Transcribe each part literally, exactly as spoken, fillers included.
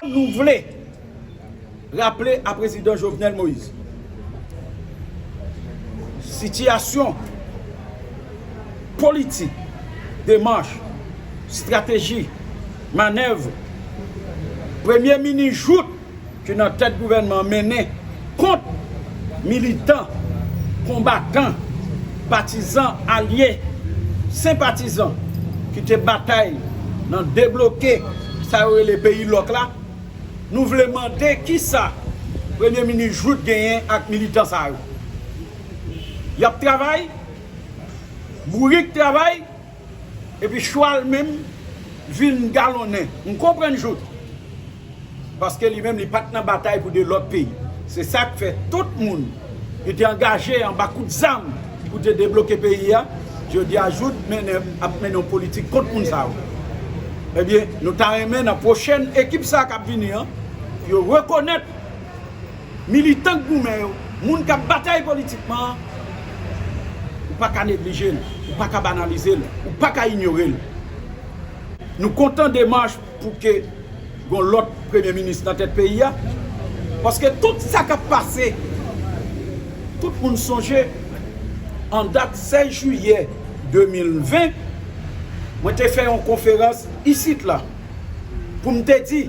Nou vle raple a prezidan Jovenel Moïse, sitiyasyon politik, demach, estrateji, manèv premye minis jout ki nan tèt gouvènman an mennen kont militan, konbatan, patizan, alye, senpatizan ki te batay nan debloke sa yo rele peyi lòk la, nou vle mande kisa premye minis jout genyen ak militan sa yo. Y ap travay, bourik travay, epi chwal menm vin galonnen. M konprann jout. Paske li menm li pa t nan batay pou de lòt peyi. Se sa k fè tout moun ki te angaje anba kout zam pou te debloke peyi a, jodi a jout mennen, ap mennen yon politik kont moun sa yo. Ebyen, nou ta renmen nan pwochèn ekip sa k ap vini an, yo rekonèt militan k goumen yo, moun k ap batay politikman an, ou pa ka neglije l, ou pa ka banalize l, ou pa ka inyore l. Nou kontan demach pou ke gon lòt premye minis nan tèt peyi a, paske tout sa k ap pase, tout moun sonje, an dat sèz jiyè de mil ven, mwen te fè yon konferans isit la, pou m te di,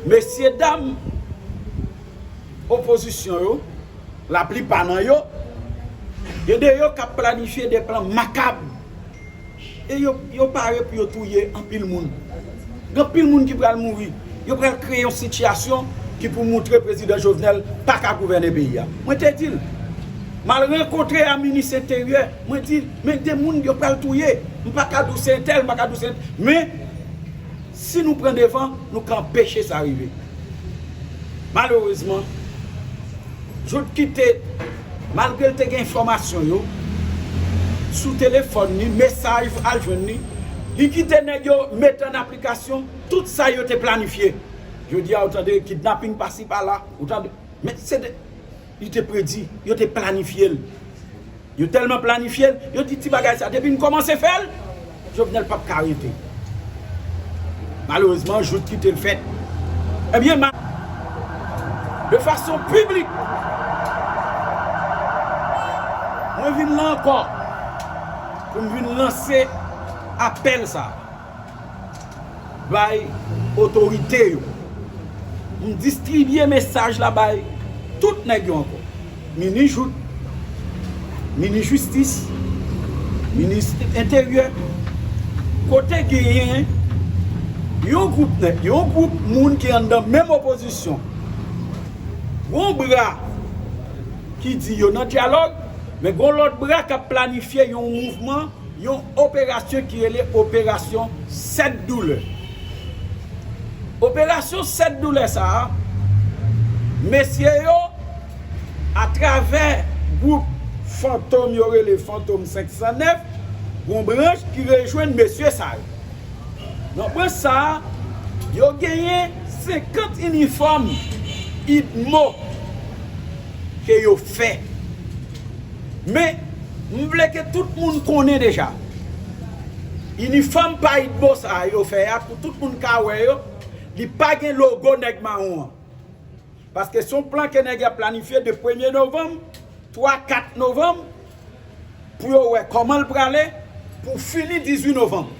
mesye dam opozisyon yo, laplipa nan yo, gen de yo k ap planifye de plan makab. E yo, yo pare pou yo touye anpil moun. Gen anpil moun ki pral mouri. Yo pral kreye yon sitiyasyon ki pou moutre prezidan Jovenel pa ka gouvène peyi a. Mwen te di l, m al rankontre a minis enteryè, mwen di l, men de moun yo pral touye. M pa ka di w se entèl, m pa ka di w se entèl. Men, si nou pran devan, nou ka anpeche sa rive. Malerezman, jout kite, malgre l te gen enfòmasyon yo sou telefòn li, mesaj al jwenn li, li kite nèg yo mete an aplikasyon tout sa yo te planifye. Jodi a, ou tande kidnaping pasi pala, ou tande, men se de, li te predi, yo te planifye l. Yo tèlman planifye l, yo di ti bagay sa, depi n kòmanse fè l, Jovenel p ap ka rete. Malerezman, jout kite l fèt. Ebyen, ma, de fason piblik, mwen vin la ankò pou m vin lanse apèl sa bay otorite yo. M distribye mesaj la bay tout nèg yo ankò. Minis jout, minis jistis, minis enteryè. Kote genyen yon gwoup nèg, yon gwoup moun ki anndan menm opozisyon. Gon bra ki di yo nan dyalòg, men gon lòt bra k ap planifye yon mouvman, yon operasyon ki rele operasyon sèt doulè. Operasyon sèt doulè sa a, mesye yo, atravè gwoup fantom yo rele Fantom senk san nèf, gon branch ki rejwenn mesye sa yo. Nan branch sa a, yo genyen senkant inifòm idmo ke yo fè. Men, m vle ke tout moun konnen deja. Inifòm pa idmo sa a yo fè a, pou tout moun ka wè yo, li pa gen logo nèg mawon an. Paske se yon plan ke nèg yo ap planifye de premye novanm, twa, kat novanm, pou yo wè kòman l prale, pou fini dizuit novanm.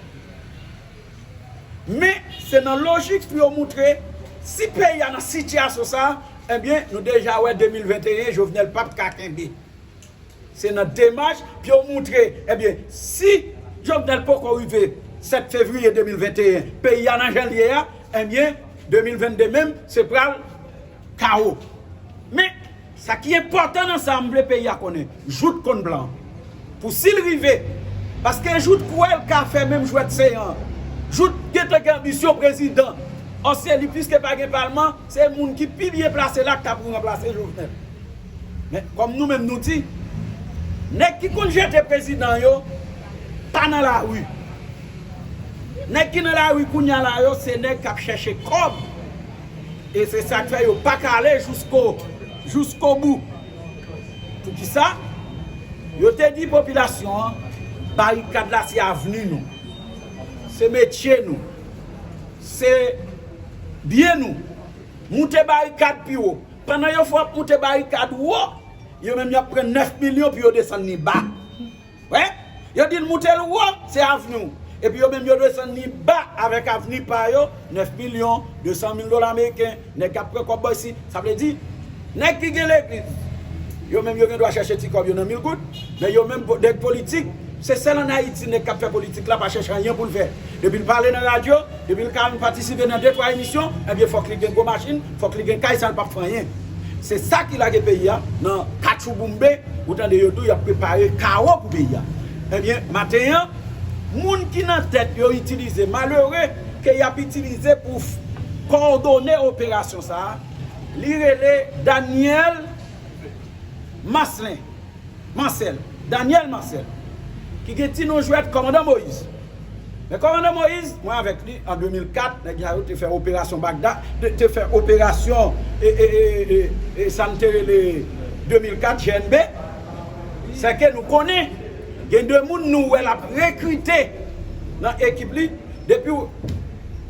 Men, se nan lojik pou yo moutre, si peyi a nan sitiyasyon sa a, ebyen, nou deja wè de mil venteyen, Jovenel p ap ka kenbe. Se nan demach pou yo moutre, ebyen, si Jovenel poko rive sèt fevriye de mil venteyen, peyi a nan jan l ye a, ebyen, de mil vennde menm, se pral kawo. Men, sa ki enpòtan nan sa, m vle peyi a konnen, jout konn plan an. Pou si l rive, paske jout kwè l ka fè menm jwèt Seyan an. Jout gentan gen anbisyon prezidan. Ò se li, piske pa gen palman, se moun ki pi byen plase la k ta pou ranplase Jovenel. Men, kòm nou menm nou di, nèg ki konn jete prezidan yo, pa nan lari. Nèg ki nan lari kounye a la yo, se nèg k ap chèche kòb. E se sa k fè yo pa ka ale jousko, jousko bou. Poukisa? Yo te di popilasyon an, barikad la se avni nou. Se metye nou. Se Byen nou moute barikad pi wo. Pandan yo fè ap moute barikad wo, yo menm y ap pran nèf milyon pou yo desann li ba. Wè, yo di l moute l wo, se avni w. Epi yo menm yo desann li ba avèk avni pa yo, nèf milyon, de san mil dola ameriken, nèg k ap pran kòb bò isi. Sa vle di, nèg ki gen legliz, yo menm yo gen dwa chèche ti kòb yo nan mil goud, men yo menm po- nèg politik, se sèl ann Ayiti nèg k ap fè politik la pa chèche anyen pou l fè. Depi l pale nan radyo, depi l ka patisipe nan de twa emisyon, ebyen fòk li gen gwo machin, fòk li gen kay, san l p ap fè anyen. Se sa ki lage peyi a nan katchouboumbe, ou tande yo di w y ap prepare kawo pou peyi a. Ebyen, maten an, moun ki nan tèt yo itilize, malere ke y ap itilize pou f- kòdone operasyon sa a, li rele Daniel Maslin, Mansèl, Daniel Mansèl, ki gen ti non jwèt Kòmandan Moyiz. Men Kòmandan Moyiz, mwen avèk li an de mil kat, nèg sa yo te fè operasyon Bagdad, te, te fè operasyon e, e, e, e, e sa n te rele de mil kat G N B. Sèke nou konnen, gen de moun nou wè l ap rekrite nan ekip li, depi w,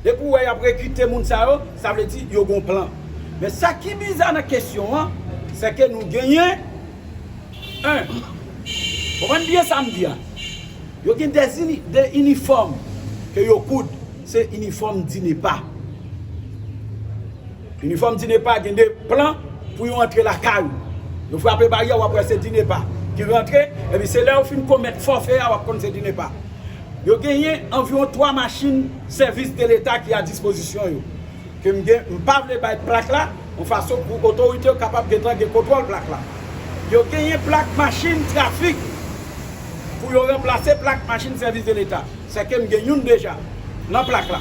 depi w wè y ap rekrite moun sa yo, sa vle di yo gon plan. Men sa ki biza nan kesyon an, sèke nou genyen, en, konprann byen sa m di a. Yo gen de ini- de inifòm ke yo koud, se inifòm DINEPA. Inifòm DINEPA gen de plan pou yo antre lakay ou. Yo frape baryè, w ap wè se DINEPA ki rantre, epi se lè yo fin komèt fòfe a, w ap konn se DINEPA. Yo genyen anviwon twa machin sèvis de leta ki a dispozisyon yo. Ke m gen, m pa vle bay plak la, yon fason pou otorite yo kapab gentan gen kontwòl plak la. Yo genyen plak machin trafik pou yo ranplase plak machin sèvis de leta. Sèke m gen youn deja nan plak la.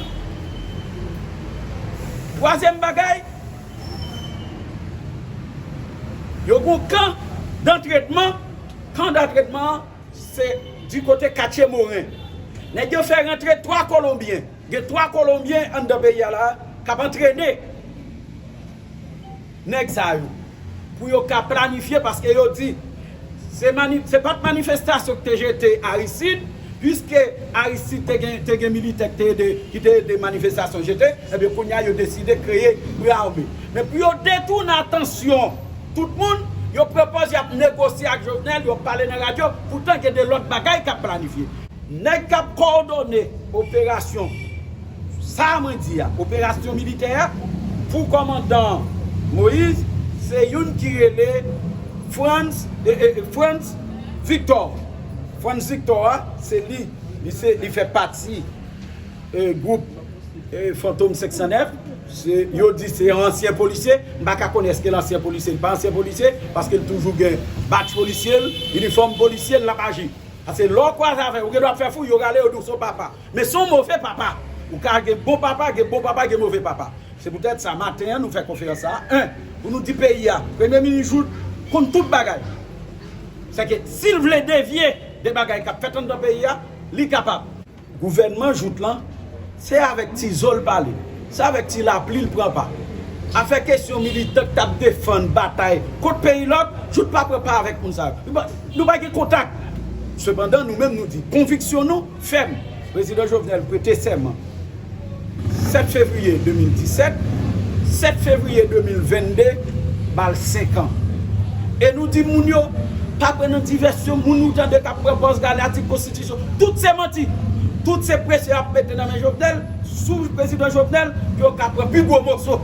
Twazyèm bagay, yo gon kan dantrenman. Kan dantrenman an, se di kote Katye Moren. Nèg yo fè rantre twa Kolonbyen. Gen twa Kolonbyen anndan peyi a la k ap antrene nèg sa yo pou yo ka planifye, paske yo di se mani- se pa t manifestasyon ki te jete Aristide, piske Aristide te gen, te gen militè ki te ede, ki te ede manifestasyon jete, ebyen kounye a yo deside kreye bra ame. Men pou yo detounen atansyon tout moun, yo pran pòz y ap negosye ak Jovenel, yo pale nan radyo, poutan gen de lòt bagay k ap planifye. Nèg k ap kowòdone operasyon sa a mwen di a, operasyon militè a, pou kòmandan Moïse, se youn ki rele Frantz, e, e, Frantz Victor. Frantz Victor a, se li, li se, li fè pati, e, gwoup, e, Fantom senk san nèf. Se, yo di se yon ansyen polisye. M pa ka konnen èske l ansyen polisye, li pa ansyen polisye, paske l toujou gen badj polisye l, inifòm polisye l, l ap aji. Paske lè w kwaze avè l, ou gen dwa ap fè fou, yo rale, yo di w se yon papa. Men se yon move papa. Ou ka gen bon papa, gen bon papa, gen move papa. Se poutèt sa, maten an, nou fè konferans sa a, en, pou nou di peyi a, Premye Minis Jouthe konn tout bagay. Sèke si l vle devye de bagay k ap fèt anndan peyi a, li kapab. Gouvènman Jouthe lan, se avèk ti zo l pale, se avèk ti lapli l pran pa. Afè kesyon militan k t ap defann batay kont peyi lòt, Jouthe pa pran pa avèk moun sa yo. Nou pa, nou pa gen kontak. Sepandan, nou menm nou di, konviksyon nou fèm. Prezidan Jovenel prete sèman sèt fevriye de mil disèt, sèt fevriye de mil vennde, ba l senk an. E nou di moun yo, pa pran nan divèsyon, moun ou tande k ap pran pòz gade atik konstitisyon, tout se manti. Tout se presyon y ap mete nan men Jovenel, sou prezidan Jovenel, pou yo ka pran pi gwo moso.